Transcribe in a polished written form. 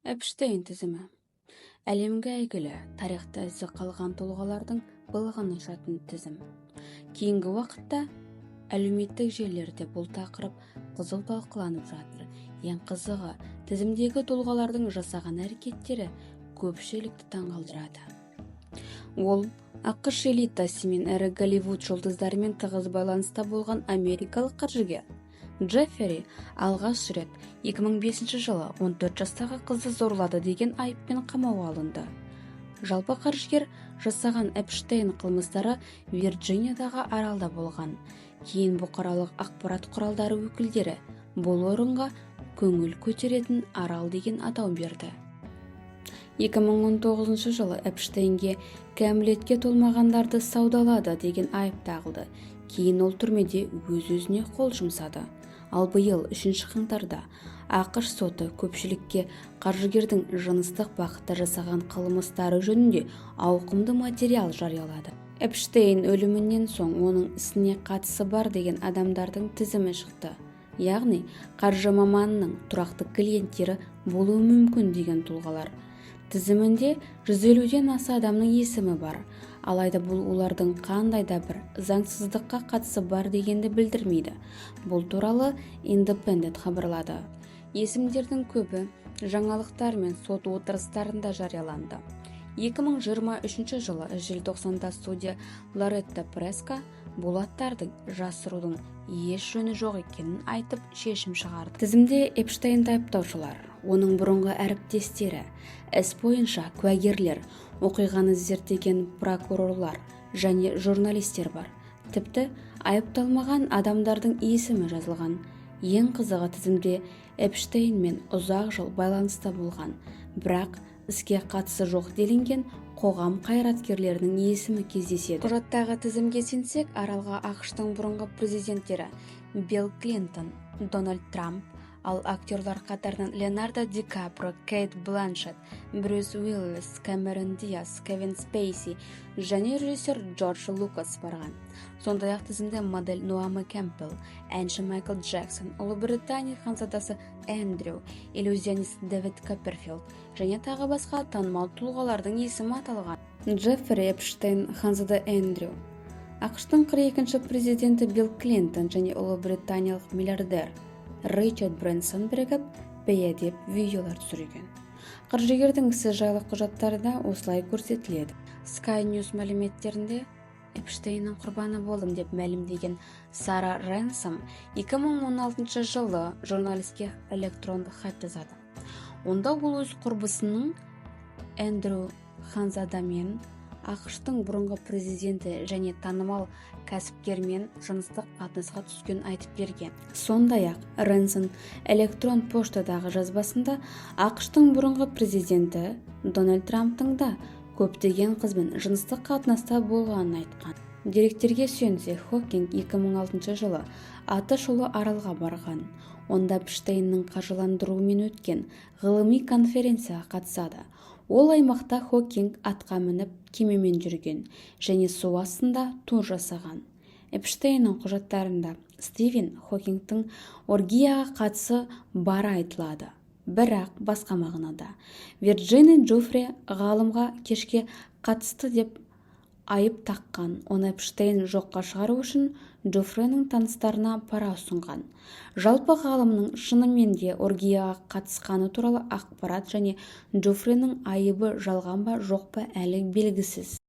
Эпштейн тізімі – әлемге әйгілі, тарихта ізі қалған тұлғалардың былығын ашатын тізім. Кейінгі уақытта әлеуметтік желілерде бұл тақырып қызу талқыланып жатыр. Ең қызығы, тізімдегі тұлғалардың жасаған әрекеттері көпшілікті таңғалдырады. Ол АҚШ элитасы мен ірі Голливуд жұлдыздарымен тығыз байланыста болған америкалық қаржыгер. Джеффри алғаш рет 2005 жылы 14 жастағы қызды зорлады деген айыппен қамауға алынды. Жалпы, қаржыгер жасаған Эпштейн қылмыстары Вирджиниядағы аралда болған. Кейін бұқаралық ақпарат құралдары өкілдері бұл орынға «көңіл көтеретін арал» деген атау берді. 2019 жылы Эпштейнге кәмелетке толмағандарды саудалады деген айып тағылды. Кейін ол түрмеде өз-өзіне қол жұмсады. Ал биыл 3 қаңтарда АҚШ соты көпшілікке қаржыгердің жыныстық бағытта жасаған қылмыстары жөнінде ауқымды материал жариялады. Эпштейн өлімінен соң оның ісіне қатысы бар деген адамдардың тізімі шықты. Яғни қаржы маманының тұрақты клиенттері болуы мүмкін деген тұлғалар. Тізімінде 150-ден аса адамның есімі бар. Алайда бұл олардың қандай да бір заңсыздыққа қатысы бар дегенді білдірмейді. Бұл туралы Independent хабарлады. Есімдердің көбі жаңалықтар мен сот отырыстарында жарияланды. 2023 жылы желтоқсанда судья Лоретта Преска бұл аттардың жасырудың еш жөні жоқ екенін айтып, шешім шығарды. Тізімде Эпштейнді айыптаушылар, оның бұрынғы әріптестері, іс бойынша куәгерлер, оқиғаны зерттеген прокурорлар және журналистер бар. Тіпті айыпталмаған адамдардың есімі жазылған. Ең қызығы, тізімде Эпштейнмен ұзақ жыл байланыста болған, бірақ іске қатысы жоқ делінген қоғам қайраткерлерінің есімі кездеседі. Құжаттағы тізімге сенсек, аралға АҚШ-тың бұрынғы президенттері Билл Клинтон, Дональд Трамп, ал актерлар қатарынан Леонардо Ди Каприо, Кейт Бланшетт, Брюс Уиллис, Кэмерон Диас, Кевин Спейси және режиссер Джордж Лукас барған. Сондай-ақ тізімде модель Наоми Кэмпбелл, әнші Майкл Джексон, Ұлыбритания ханзадасы Эндрю, иллюзионист Дэвид Копперфилд және тағы басқа танымал тұлғалардың есімі аталған. Джеффри Эпштейн, ханзада Эндрю, АҚШ-тың 42-ші президенті Билл Клинтон және ұлыбританиялық миллиардер Ричард Брэнсон бірігіп бейәдеп видеолар түсірген. Қаржыгердің ісі жайлы құжаттарда осылай көрсетіледі. Sky News мәліметтерінде Эпштейннің құрбаны болдым деп мәлімдеген Сара Ренсом 2016 жылы журналистке электронды хат жазады. Онда ол өз құрбысының Эндрю ханзадамен, АҚШ-тың бұрынғы президенті және танымал кәсіпкермен жыныстық қатынасқа түскенін айтып берген. Сондай-ақ Ренсон электрон поштадағы жазбасында АҚШ-тың бұрынғы президенті Дональд Трамптың да көптеген қызбен жыныстық қатынаста болғанын айтқан. Деректерге сүйенсек, Хокинг 2006 жылы аты шулы аралға барған. Онда Эпштейннің қаржыландыруымен өткен ғылыми конференцияға қатысады. Ол аймақта Хокинг атқа мініп, кемемен жүрген және су астында тур жасаған. Эпштейннің құжаттарында Стивен Хокингтің оргияға қатысы бары айтылады, бірақ басқа мағынада. Вирджиния Джуфре ғалымға кешке қатысты деп айып таққан. Оны Эпштейн жоққа шығару үшін Джуфренің таныстарына пара ұсынған. Жалпы, ғалымның шынымен де оргияға қатысқаны туралы ақпарат және Джуфренің айыбы жалған ба, жоқ па, әлі белгісіз.